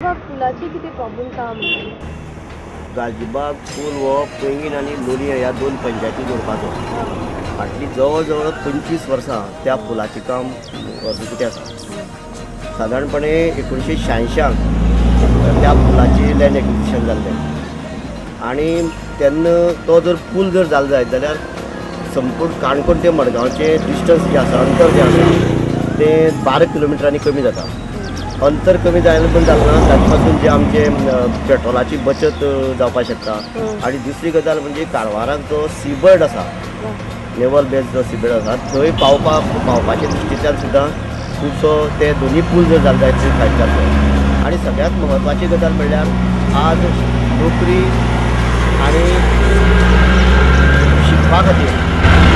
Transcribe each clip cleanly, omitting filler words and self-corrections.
गालजीबाग पुलाची कितें प्रॉब्लम्स आहा म्हणटा? गालजीबाग पूल हो पैंगीण आनी लोलयें ह्या दोन पंचायती जोडपाचो. फाटलीं जवळ जवळ 25 वर्सां त्या पुलाचें काम अर्दकुटें आसा. सादारणपणे 1986 त्या पुलाची लँड एक्विजिशन जाल्लें आनी तेन्ना तो जर पूल जर जालो जायत जाल्यार संपूर्ण काणकोण ते मडगांवचें डिस्टन्स जें आसा, अंतर जें आसा तें 12 किलोमिटरांनी कमी जाता. अंतर कमी जायना पण जालें ना, ताचे पासून जे आमचे पेट्रोलाची बचत जावपाक शकता. आनी दुसरी गजाल म्हणजे कारवाराक जो सीबर्ड आसा, नेवल बेस जो सीबर्ड आसा, थंय पावपाच्या दृश्टींतल्यान सुद्दां खुबसो ते दोनी पूल जर जाले जायत थंय फायदो जातलो. आनी सगळ्यांत म्हत्वाची गजाल म्हणल्यार आज नोकरी आनी शिकपा खातीर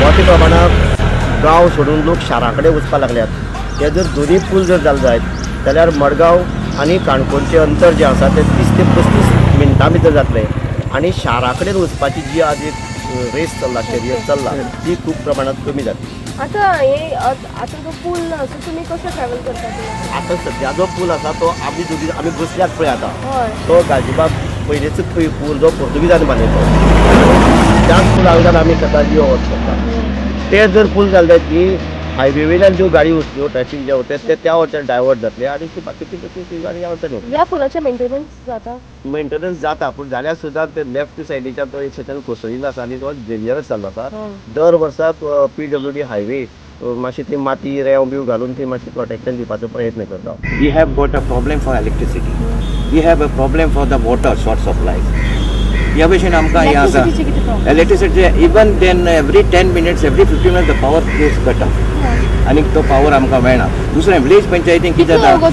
मोठ्या प्रमाणांत गांव सोडून लोक शारा कडेन वचपाक लागल्यात. ते जर दोनी पूल जर जाले जायत जाल्यार मडगांव आनी काणकोणचें अंतर जें आसा तें 30 ते 35 मिनटां भितर जातलें आनी शारा कडेन वचपाची जी आज एक रेस चल्ला, शर्यत चल्ला, ती खूब प्रमाणांत कमी जातली. आतां हे आतां जो पूल ना, सो तुमी कशें ट्रॅवल करता? आतां सद्या जो पूल आसा तो आमी दोगी आमी बसल्यात पळय आतां, तो गालजीबाग पयलींच पूल जो पोर्तुगीजांनी बांदिल्लो त्याच पुला वयल्यान आमी सदांच यो वच करता. ते जर पूल जाले जायत न्ही, हायवे वयल्यान ज्यो गाडी वचल्यो, ट्रॅफीक जे वता ते त्या वटेन डायवर्ट जातले आनी ती बाकीची गाडी ह्या वटेन वतली. ह्या पुलाचें मेंटेनन्स जाता? मेंटेनन्स जाता, पूण जाल्यार सुद्दां ते लेफ्ट सायडीच्यान तो एक सेक्शन कोसळिल्लो आसा आनी तो डेंजरस जाल्लो आसा. दर वर्सा PWD highway मातशी ती माती रेंव बिव घालून ती मातशी प्रोटेक्शन दिवपाचो प्रयत्न करता. We have got a problem for electricity, we have a problem for the water short supplies. ह्या भशेन आमकां हें आसा. Electricity even then every 10 minutes, every 15 minutes the power gets cut off आनी तो पावर आमकां मेळना. दुसरें विलेज पंचायतीन कितें जाता,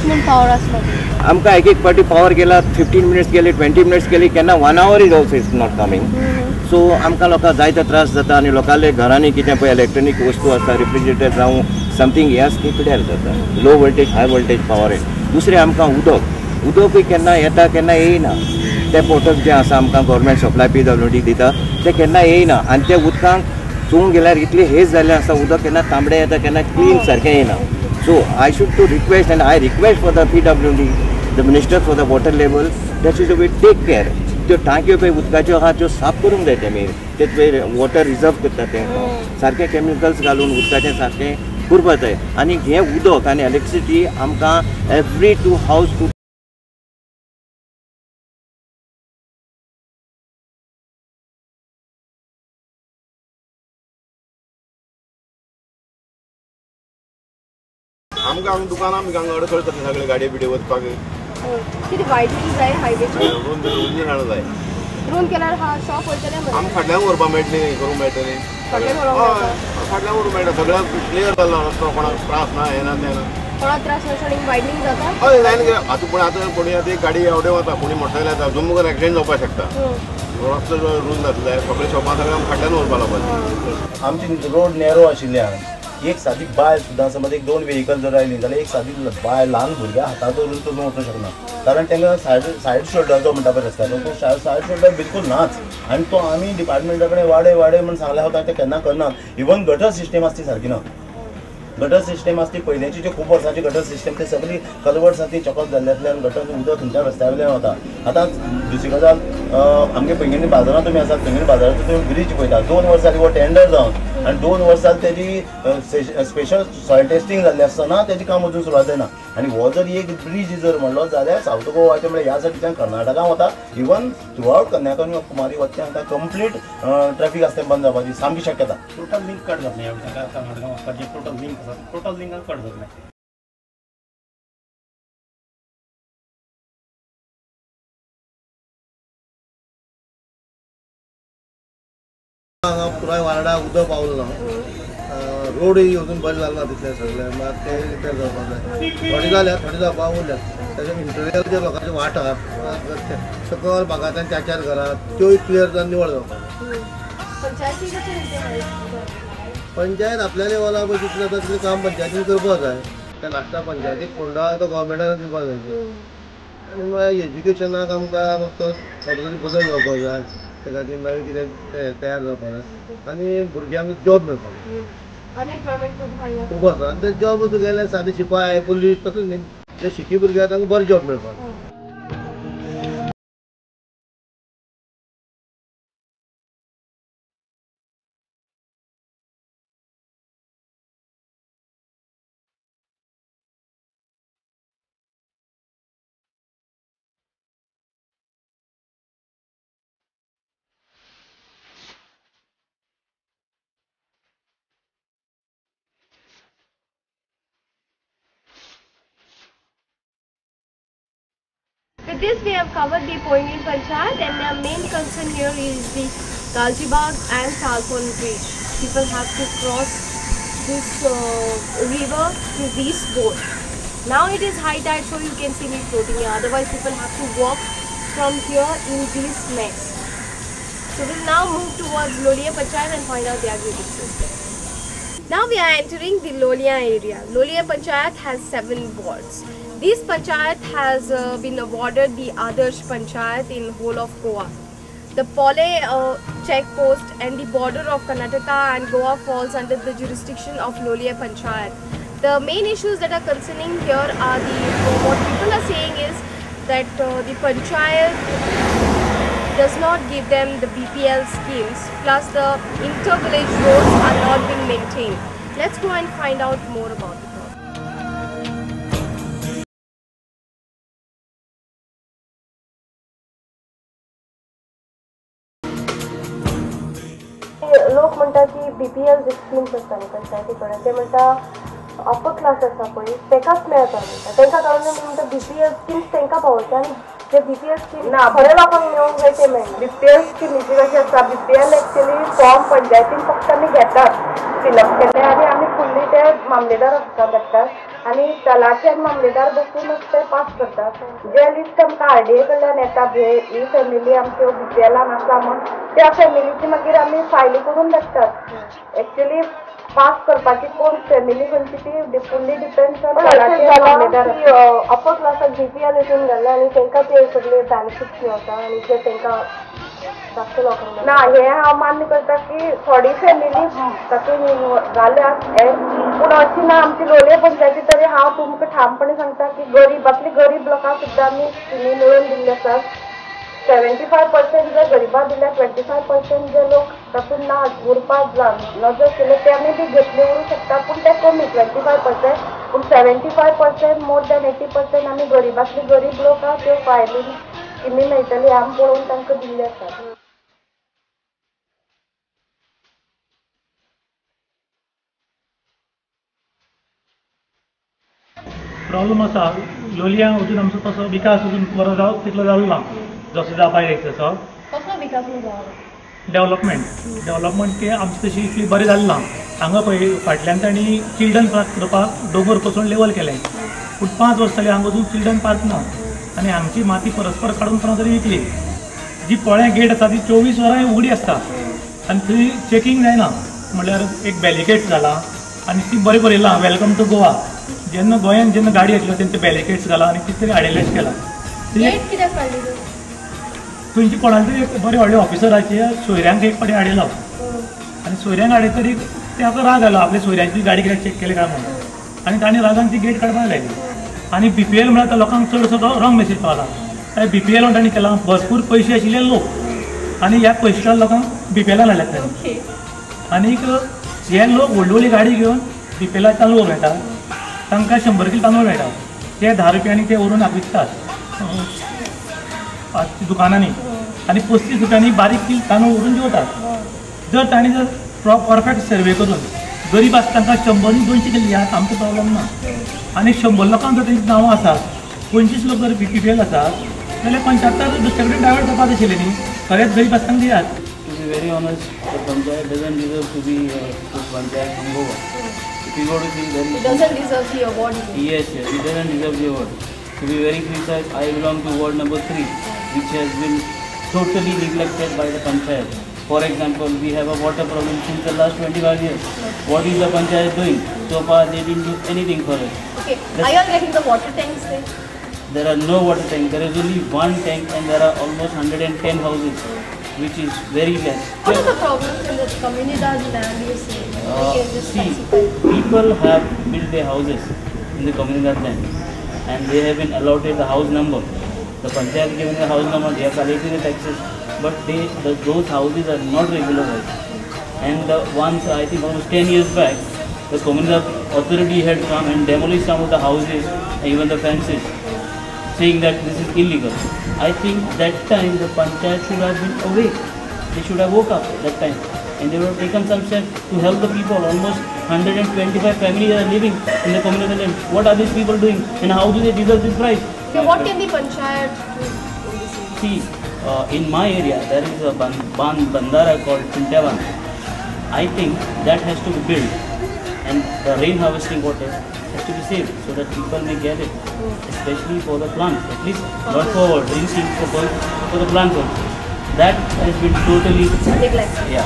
आमकां एक एक पावटी पावर गेला 15 मिनट्स गेले, 20 मिनट्स गेली, केन्ना 1 hour is also is not coming. So आमकां लोकांक जायते त्रास जाता आनी लोकांले घरांनी कितें पळय इलेक्ट्रॉनीक वस्तू आसता, रिफ्रिजरेटर जावं समथींग, हे आसा ती पिड्यार जाता. Low voltage high voltage power. दुसरें आमकां उदक, उदकूय केन्ना येता केन्ना येयना. ते पोर्टल जे आसा आमकां गव्हर्मेंट सप्लाय PWD दिता ते केन्ना येयना आनी ते उदकांक चोवंक गेल्यार इतले हेज जाल्ले आसता, उदक केन्ना तांबडें येता केन्ना क्लीन सारकें येयना. So I should to request and I request for the PWD, the minister for the water level, that should be take care. त्यो टांकयो पळय उदकाच्यो आहा त्यो साफ करूंक जाय तेमी, ते पळय वॉटर रिजर्व करता ते सारकें केमिकल्स घालून उदकाचें सारकें करपाक जाय. आनी हें उदक आनी इलेक्ट्रिसिटी आमकां एवरी टू हावज टू आमकां हांगा दुकानां आमकां हांगा अडखळ जाता सगळे गाडये बिडये वचपाक. कितें वायडनींग जाय हायवेचेर? रोन जाणा जाय. रोन केल्यार हा शॉप वयतलें मरे. आमकां फाटल्यान व्हरपाक मेळटलें, करूंक मेळटलें, फाटल्यान व्हरूंक मेळटा. सगळ्यांक क्लियर जाल्लो रस्तो, कोणाक त्रास ना, हें ना तें ना, कोणाक त्रास ना. आनी वायडनींग जाता? हय जायना. आतां पूण आतां कोणी आतां एक गाडी एवढे वता, कोणी मोटरसायकल येता, जमून एक्सिडेंट जावपाक शकता. रस्तो रूंद जातले, सगळे शॉपां सगळ्यांक फाटल्यान व्हरपाक लागपाचें. आमची रोड नॅरो आशिल्ल्यान एक सादी बायल सुद्दां समज एक 2 व्हेकल जर आयली जाल्यार एक सादी बायल ल्हान भुरग्या हातांत धरून चलून वचूंक शकना, कारण तांकां सायड शोल्डर जो म्हणटा पळय रस्त्याचो तो सायड शोल्डर बिलकूल नाच. आनी तो आमी डिपार्टमेंटा कडेन वाडय वाडय म्हूण सांगल्या वता ते केन्ना करना. इवन गटर सिस्टम आसा ती सारकी ना. गटर सिस्टम आसा ती पयलींची जी खूब वर्सांची गटर सिस्टम ते सगळी कलवर्ट्स आसा ती चॉकअप जाल्ल्यांतल्यान गटर उदक थंयच्या रस्त्या वयल्यान वता. आतां दुसरी गजाल, आमगे पैंगीणी बाजारांत तुमी आसात, पैंगीणी बाजाराचो तुमी ब्रिज पळयता, 2 वर्सां जालीं हो टेंडर जावन आनी 2 वर्सां तेजी स्पेशल सॉयल टेस्टिंग जाल्लें आसतना तेजें काम अजून सुरवात जायना. आनी हो जर एक ब्रिज जर म्हणलो जाल्यार सावथ गोवाचें म्हळ्यार ह्या सायडीच्यान कर्नाटकान वता, इवन थ्रू आवट कन्याकुमारी वता तें आमकां कंप्लीट ट्रॅफीक आसता तें बंद जावपाची सामकी शक्यता. टोटल लिंक कट जातलें कर्नाटकान वचपाचें, टोटल लिंक आसा, टोटल लिंक कट जातलें. हांगा पुराय वार्डाक उदक पावलें ना, रोडूय अजून बरें जालें ना तितलें सगळें, मात ते रिपेर जावपाक जाय. थोडे जाल्या, थोडे जावपाक उरल्या. ताच्या इंटरियर जे लोकांचे वाट आहा सकयल भागांतल्यान 4-4 घरां त्योय क्लियर जावन निवळ जावपाक जाय. पंचायत आपल्या लेवला पळय जितलें जाता तितलें काम पंचायतीन करपाक जाय. त्या लास्टाक पंचायतीक फंड आहा तो गव्हर्मेंटान दिवपाक जाय. आनी मागीर एज्युकेशनाक आमकां फक्त थोडो तरी बदल जावपाक जाय, ते खातीर मागीर कितें तयार जावपाक जाय आनी भुरग्यांक जॉब मेळपाक जाय. खूब आसा आनी ते जॉब तुगेले सादे शिपाय, पुलीस तसले न्ही, जे शिकी भुरगे आसा तांकां बरो जॉब मेळपाक जाय. With this we have covered the Poinguinim Panchayat, and our main concern here is the Galgibag and Salcon bridge. People have to cross this river through this boat. Now it is high tide, so you can see me floating here. Otherwise people have to walk from here in this mess. So we'll now move towards Loliem Panchayat and find out their grievances. Now we are entering the Loliem area. Loliem Panchayat has 7 wards. This panchayat has been awarded the Adarsh Panchayat in whole of Goa. The Pole check post and the border of Karnataka and Goa falls under the jurisdiction of Loliem Panchayat. The main issues that are concerning here are what people are saying is that the panchayat does not give them the BPL schemes, plus the inter-village roads are not being maintained. Let's go and find out more about the problem. लोक म्हणटा की BPL जे schemes आसता न्ही पंचायती कडेन, ते म्हणटा upper class आसा पळय तेकाच मेळटा म्हणटा, तेंकां कारण म्हणटा बीपीएल स्किम्स तेंकां पावता आनी जे बीपीएल स्कीम ना बऱ्या लोकांक मेळूंक जाय ते मेळना. बीपीएल स्किमीची कशी आसता, बीपीएल एक्चुअली फॉर्म पंचायतीन फक्त आमी घेतात, फिलअप केले आनी आमी फुडली ते मामलेदार ऑफिसाक धाडटात आनी तलाठी आनी मामलेदार बसून ते पास करतात. जे लिस्ट आमकां आरडीए कडल्यान येता ही फॅमिली आमच्यो बीपीएलान आसा म्हूण त्या फॅमिलीची मागीर आमी फायली करून धाडटात. एक्चुअली पास करपाची कोण फॅमिली खंयची ती फुल्ली डिपेंड्स ऑन तलाठी आनी मामलेदार. अपर क्लासाक बीपीएल हितून घाल्ले आनी तांकां ते सगळे बेनिफिट्स मेळटा आनी ते तांकां धाकटे लोकांक ना. हें हांव मान्य करता की थोडी फॅमिली तातूंत जाल्या पूण अशी ना. आमची लोलये पंचायती तरी हांव तुमकां ठामपणे सांगता की गरीबांतली गरीब लोकांक सुद्दां आमी स्किमी मेळोवन दिल्ली आसात. 75% जे गरिबांक दिल्या, 25% जे लोक तातूंत ना उरपाक नजर केले ते आमी बी घेतले उरूंक शकता, पूण ते कमी 25%. पूण 75% मोर दॅन 80% आमी गरिबांतली गरीब लोक आहा त्यो फायली स्किमी मेळटली आमी पळोवन तांकां दिल्ली आसात. प्रॉब्लम आसा लोलयां अजून आमचो तसो विकास अजून बरो जावं तितलो जालो ना जसो जावपाक जाय तसो. कसलो विकास जालो? डेवलपमेंट डेवलपमेंट ते आमची तशी इतली बरें जालें ना. हांगा पळय फाटल्यान तांणी चिल्ड्रन पार्क करपाक दोंगर कोसळून लेवल केलें, पूण 5 वर्सां जालीं हांगा अजून चिल्ड्रन पार्क ना आनी हांगची माती परस्पर काडून कोणा तरी विकली. जी पोळ्या गेट आसा ती 24 वरां उगडी आसता आनी थंय चॅकींग जायना, म्हणल्यार एक बॅरिकेड्स घाला आनी ती बरें बरयलां welcome to Goa. जेन्ना गोंयांत जेन्ना गाडी येतल्यो तेंचे बॅरिकेड्स घाला आनी कितें तरी हाडिल्लें केलां. थंयची कोणाक तरी एक बरे व्हडले ऑफिसराचे सोयऱ्यांक एक फावटी हाडिल्लो आनी सोयऱ्यांक हाडयतरी ताका राग आयलो आपल्या सोयऱ्यांची गाडी कित्याक चॅक केली काय म्हणून, आनी ताणें रागान ती गेट काडपाक लायली. आनी बीपीएल म्हळ्यार आतां लोकांक चडसो तो रॉंग मेसेज पावला. बीपीएल म्हण तांणी केलां भरपूर पयशे आशिल्ले लोक आनी ह्या पयशाच्या लोकांक बीपीएलान हाडल्यात तांणी. आनीक हे लोक व्हडली व्हडली गाडी घेवन बीपीएलाक तांदूळ मेळटा, तांकां 100 किलो तांदूळ मेळटा, ते 10 रुपयांनी ते व्हरून विकतात दुकानांनी आनी 35 रुपयांनी बारीक किल तांदूळ व्हरून जेवतात. जर तांणी जर परफेक्ट सर्वे करून गरीब आसा तांकां 100 न्ही 200 किल दियात, आमकां प्रॉब्लम ना. आनी 100 लोकांक जर तेंची नांवां आसात, 25 लोक जर बीपीएल आसात जाल्यार 75 दुसरे कडेन डायवर्ट करपाक आशिल्लें न्ही, खरेंच गरीब आसा तांकां दियात. To be very honest, the panchayat doesn't deserve to be panchayat from Goa. If you go to see, there is it doesn't deserve the award. Yes, yes, it doesn't deserve the award. To be very precise, I belong to ward number 3, which has been totally neglected by the panchayat. For example, we have a water problem since the last 25 years. What is the panchayat doing? So far, they didn't do anything for us. Okay, are you all getting the water tanks there? There are no water tanks. There is only one tank and there are almost 110 houses, which is very less. What are the problems in the Comunidade land you see? See, people have built their houses in the Comunidade land and they have been allotted the house number. The panchayat given the house number, they are collecting the taxes, but those houses are not regularized. And the ones, I think almost 10 years back, the Comunidade authority had come and demolished some of the houses and even the fences, saying that this is illegal. I think that time the panchayat should have been awake. They should have woke up that time and they would have taken some steps to help the people. Almost 125 families are living in the communal land. What are these people doing and how do they deserve this prize? Okay, what can the panchayat do in this area? See, in my area there is a bandara called Pintaban. I think that has to be built, and the rain harvesting water has to be saved so that people may get it, especially for the plants, at least not for drinking, for the plants also. That has been totally neglected. Yeah.